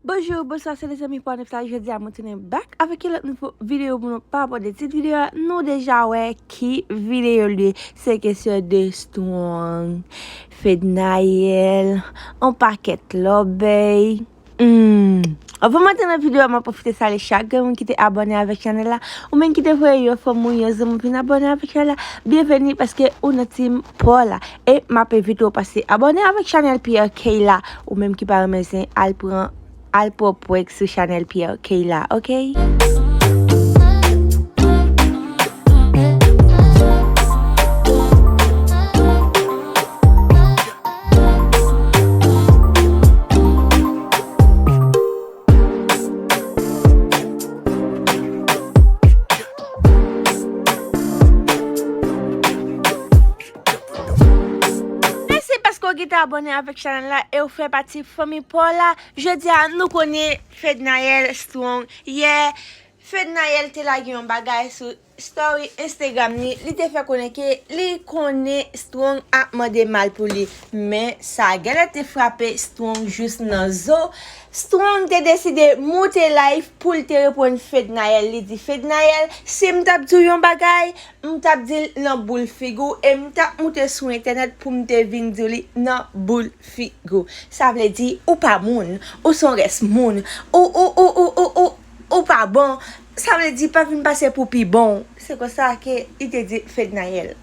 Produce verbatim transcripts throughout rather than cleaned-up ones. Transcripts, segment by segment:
Bonjou, bonswa, se lezanmi Pònèf la. Jodi a, mwen tounen back avèk yon lòt nouvo videyo pou nou pa pòde tit videyo a. Nou deja wè ki videyo l ye. Se kesyon de Strong, Fednaelle, yon pakèt lòbèy. Hmm. Anvan m antre nan videyo a, mwen pwofite salye chak grenn moun ki te abòne avèk chanèl la. Ou menm ki te voye yon fanm ou yon zanmi vin abòne avèk chanèl la, byenveni paske ou nan team pa w la. E m ap envite w pase abòne avèk chanèl P R K la. Ou menm ki pa renmen zen, al pran, al pran prank sou chanèl P R K la, oke? Mèsi paske w gentan abòne avèk chanèl la e w fè pati fanmi pa w la. Jodi a, nou konnen Fednaelle Strong. Yè, Fednaelle te lage yon bagay sou story Instagram li. Li te fè konnen ke li konnen Strong ap mande mal pou li. Men sa genlè te frape Strong jous nan zo. Strong te deside moute live pou l te reponn Fednaelle. Li di, Fednaelle, si m t ap di w yon bagay, m t ap di l nan boul figi w e m t ap moute sou entènèt pou m te vin di w li nan boul figi w. Sa vle di, ou pa moun, ou se yon rès moun, ou, ou, ou, ou, ou, ou, ou pa bon. Sa vle di, pa vin pase pou pi bon. Se konsa ke li te di Fednaelle.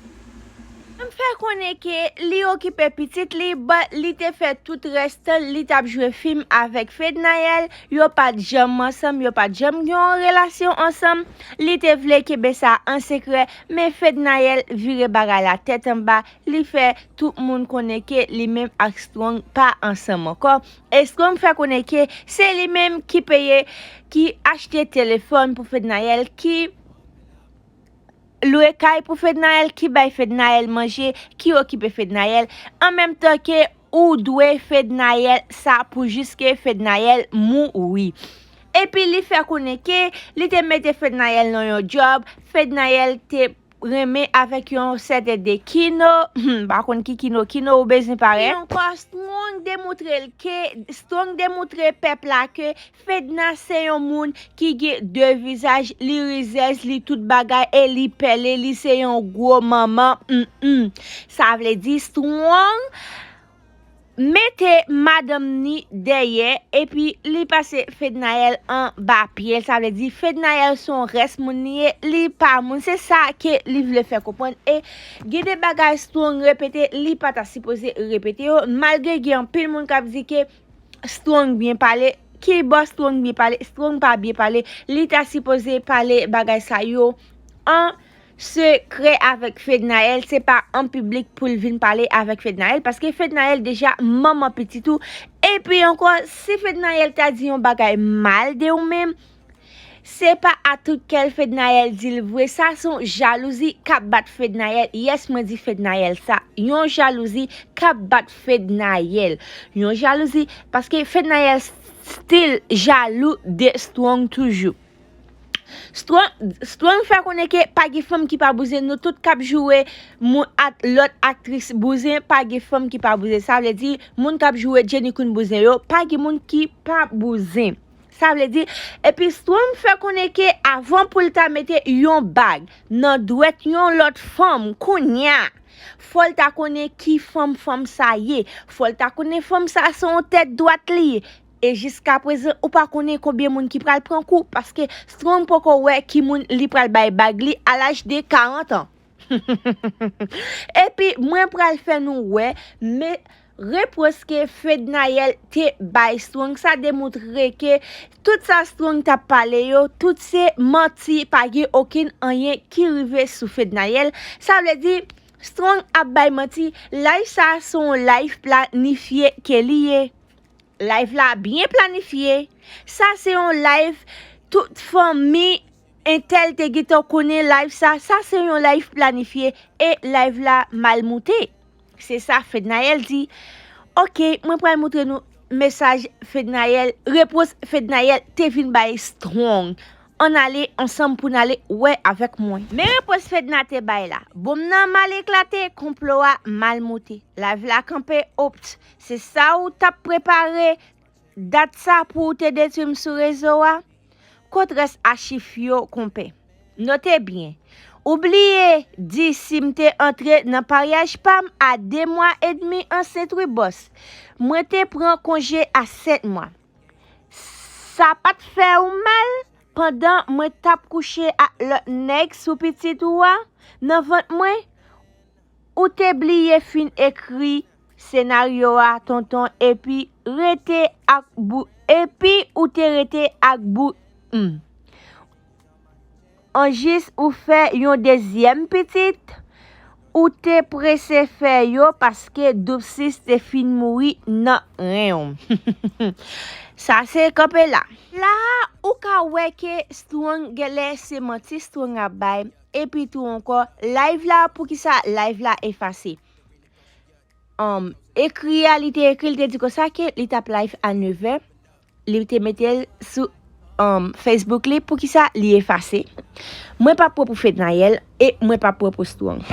M fè konnen ke li okipe pitit li, but li te fè tout rès tan li t ap jwe fim avèk Fednaelle. Yo pa t janm ansanm, yo pa t janm gen yon relasyon ansanm. Li te vle kenbe sa an sekrè, men Fednaelle vire bagay la tèt anba. Li fè tout moun konnen ke li menm ak Strong pa ansanm ankò. E Strong fè konnen ke se li menm ki peye, ki achte telefòn pou Fednaelle, ki lwe kay pou Fednaelle, ki bay Fednaelle manje, ki okipe Fednaelle, an menm tan ke ou dwe Fednaelle sa pou jiske Fednaelle mouri. Epi li fè konnen ke li te mete Fednaelle nan yon djòb, Fednaelle te renmen avèk yon sèten de Kino, hmm, pa konn ki Kino, Kino ou bezwen parèt. Epi ankò, Strong demontre l ke, Strong demontre pèp la ke Fedna se yon moun ki gen de vizaj, li rizèz, li tout bagay e li pèlen, li se yon gwo manman, mm, mm. Sa vle di Strong mete madanm ni dèyè, epi li pase Fednaelle anba pye l. Sa vle di Fednaelle se yon rès moun li ye, li pa moun. Se sa ke li vle fè konprann. E gen de bagay Strong repete, li pa ta sipoze repete yo, malgre gen anpil moun k ap di ke Strong byen pale. Ki bò Strong byen pale? Strong pa byen pale. Li ta sipoze pale bagay sa yo an sekrè avèk Fednaelle, se pa an piblik pou l vin pale avèk Fednaelle, paske Fednaelle deja manman pitit ou. Epi ankò, si Fednaelle ta di yon bagay mal de ou menm, se pa a tout kè l Fednaelle di l vre. Sa se yon jalouzi k ap bat Fednaelle. Yes, mwen di Fednaelle sa. Yon jalouzi k ap bat Fednaelle. Yon jalouzi, paske Fednaelle still jalou de Strong toujou. Strong, Strong fè konnen ke pa gen fanm ki pa bouzen, nou tout k ap joure moun ak lòt aktris bouzen, pa gen fanm ki pa bouzen. Sa vle di, moun k ap joure Jenny Queen bouzen yo, pa gen moun ki pa bouzen. Sa vle di, epi Strong fè konnen ke avan pou l ta mete yon bag nan dwèt yon lòt fanm, kounye a, fò l ta konnen ki fanm fanm sa ye. Fò l ta konnen fanm sa se yon tèt dwat li ye. E jiskaprezan, ou pa konnen konbyen moun ki pral pran kou, paske Strong poko wè ki moun li pral bay bag li a laj de karant an. Epi, mwen pral fè nou wè, men repwòch ke Fednaelle te bay Strong, sa demontre ke tout sa Strong t ap pale yo, tout se manti, pa gen okenn anyen ki rive sou Fednaelle. Sa vle di, Strong ap bay manti, live sa se yon live planifye ke li ye. Live la byen planifye. Sa se yon live tout fanmi entèl te gentan konnen live sa. Sa se yon live planifye e live la mal moute. Se sa Fednaelle di. Oke, mwen pral montre nou mesaj Fednaelle, repwòch Fednaelle te vin bay Strong. Ann ale ansanm pou n ale wè avèk mwen. Men repwòch Fedna te bay la. Bonm nan mal eklate, konplo a mal moute. Live la kanpe, ops. Se sa ou t ap prepare? Dat sa pou w te detwi m sou rezo a? Kot rès a chif yo, konpè? Note byen. Ou bliye di si m te antre nan paryaj pa m a de mwa edmi ansent wi bòs. Mwen te pran konje a sèt mwa. Sa pa t fè w mal pandan mwen t ap kouche ak lòt nèg sou pitit ou a nan vant mwen? Ou te bliye fin ekri senaryo a, tonton, epi rete ak bou, epi ou te rete ak bou, hmm. Anjis ou fè yon dezyèm pitit, ou te prese fè yo paske Doub Sis te fin mouri nan ren w. Sa se kanpe la. La a, ou ka wè ke Strong genlè se manti Strong ap bay. Epi tou ankò, live la, poukisa live la efase? Um, ekri a, li te ekri, li te di konsa ke li t ap live a nevè. Li te mete l sou, um, Facebook li, poukisa li efase? Mwen pa pran pou Fednaelle e mwen pa pran pou Strong.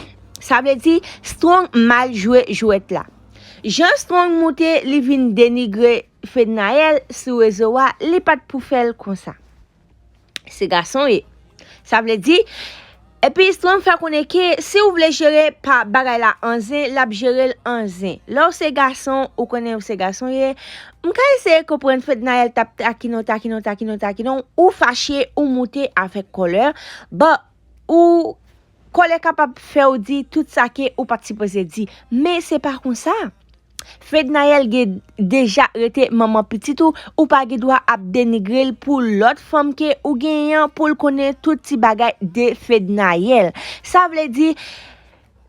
Sa vle di, Strong mal jwe jwèt la. Jan Strong moute, li vin denigre Fednaelle sou rezo a, li pa t pou fè l konsa. Se gason ye. Sa vle di, epi Strong fè konnen ke si w vle jere pa bagay la an zen, l ap jere l an zen. Lè w se gason, ou konnen w se gason ye. M ka eseye konprann Fednaelle t ap takinon, takinon, takinon, takinon. Ou fache, ou moute avèk kòlè. Bon, ou kòlè kapab fè w di tout sa ke ou pa t sipoze di. Men se pa konsa. Fednaelle gen deja rete manman pitit ou, ou pa gen dwa ap denigre l pou lòt fanm ke ou genyen an pou l konnen tout ti bagay de Fednaelle. Sa vle di,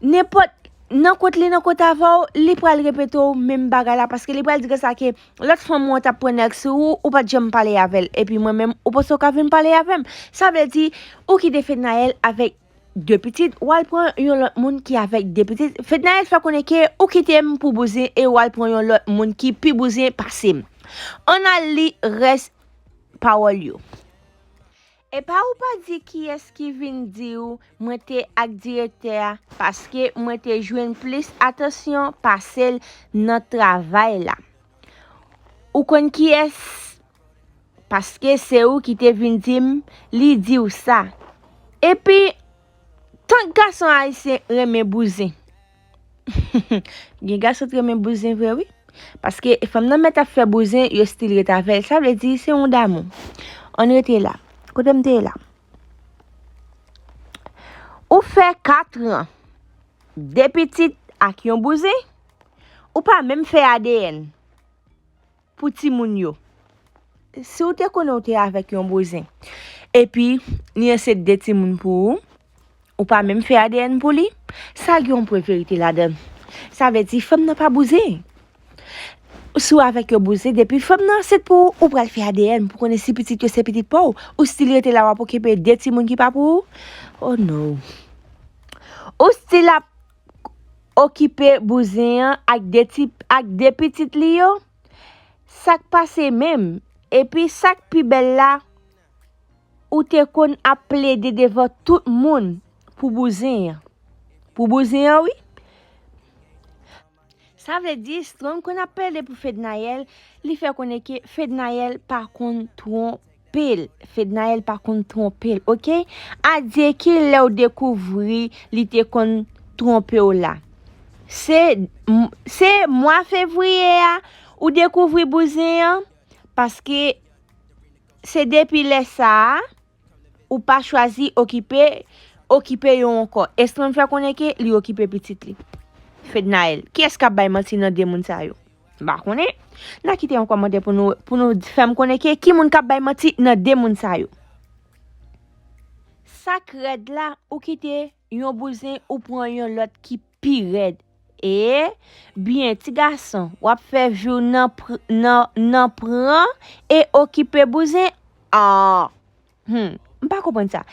nenpòt, nan kot li nan kot avè w, li pral repete w menm bagay la, paske li pral di konsa ke lòt fanm ou an t ap pran nèg sou ou, ou pa t janm pale avè l, epi mwen menm, ou panse w ka vin pale avè m. Sa vle di, ou kite Fednaelle avèk de pitit, w al pran yon lòt moun ki avèk de pitit. Fednaelle fè konnen ke ou kite m pou bouzen e w al pran yon lòt moun ki pi bouzen pase m. Ann al li rès pawòl yo. Epa ou pa di kiyès ki vin di w mwen te ak direktè a, paske mwen te jwenn plis atansyon pase l nan travay la. Ou konn kiyès? Paske se ou ki te vin di m, li di w sa. Epi, tank gason ayisyen renmen bouzen. Gen gason ki renmen bouzen vre, wi. Paske fanm nan mèt ap fè bouzen, yo still ret avè l. Sa vle di, se yon damou. Ann rete la. Kote m te ye la? Ou fè katran, de pitit ak yon bouzen, ou pa menm fè A D N pou timoun yo. Si w te konnen w te avèk yon bouzen, epi li ansent de timoun pou ou, ou pa menm fè A D N pou li, sa gen yon pwen verite ladan l. Sa vle di fanm nan pa bouzen. Si w avèk yon bouzen, depi fanm nan ansent pou ou, ou pral fè A D N pou konnen si pitit yo se pitit pa w. Ou still rete la w ap okipe de timoun ki pa pou ou? Oh no. Ou still ap okipe bouzen an ak de ti, ak de pitit li yo? Sa k pase menm? Epi sa k pi bèl la, ou te konn ap plede devan tout moun pou bouzen an. Pou bouzen an, wi. Sa vle di, Strong konn ap plede pou Fednaelle, li fè konnen ke Fednaelle pa konn twonpe l. Fednaelle pa konn twonpe l, oke? Adye ki lè w dekouvri li te konn twonpe w la? Se, m- se mwa fevriye a, ou dekouvri bouzen an, paske se depi lè sa a, ou pa chwazi okipe, okipe yo ankò. Strong fè konnen ke li okipe pitit li. Fednaelle, kiyès k ap bay manti nan de moun sa yo? M pa konnen. N a kite yon kòmantè pou nou, pou nou fè m konnen ke ki moun k ap bay manti nan de moun sa yo. Sa k rèd la, ou kite yon bouzen, ou pran yon lòt ki pi rèd. E byen, ti gason, w ap fè vi w nan pr- nan, nan pran e okipe bouzen? Ah! Hmm, m pa konprann sa.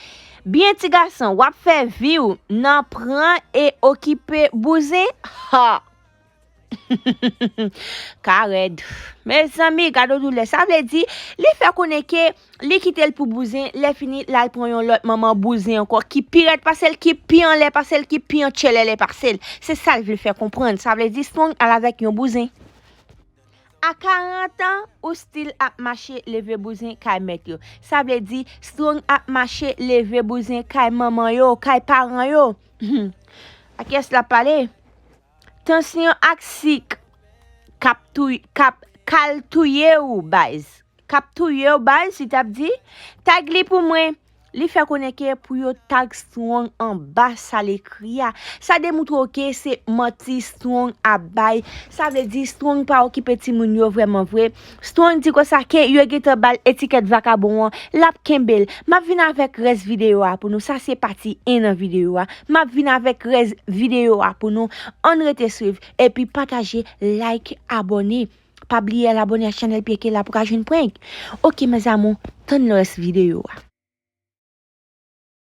Byen, ti gason, w ap fè vi w nan pran e okipe bouzen? Ha! Ka rèd. Mezanmi, gade yon doulè. Sa vle di, li fè konnen ke li kite l pou bouzen, lè fini, l al pran yon lòt manman bouzen ankò, ki pi rèd pase l, ki pi anlè pase l, ki pi antchelèlè pase l. Se sa l vle fè konprann. Sa vle di, Strong al avèk yon bouzen. A karant an, ou still ap mache leve bouzen kay mèt yo. Sa vle di, Strong ap mache leve bouzen kay manman yo, kay paran yo. A kiyès l ap pale? Tansyon ak sik k ap touy-, k ap kal touye w, baz. K ap touye w, baz, li t ap di. Tag li pou mwen. Li fè konnen ke pou yo tag Strong anba sa l ekri a. Sa demontre w ke se manti Strong ap bay. Sa vle di Strong pa okipe timoun yo vrèman vre. Strong di konsa ke yo gentan ba l etikèt vakabon an, l ap kenbe l. M ap vin avèk rès videyo a pou nou. Sa se pati en nan videyo a. M ap vin avèk rès videyo a pou nou. Ann rete swiv. Epi pataje, like, abòne. Pa bliye al abòne ak chanèl Pyeke la pou ka jwenn prank. Oke, mes amours, tann rès videyo a.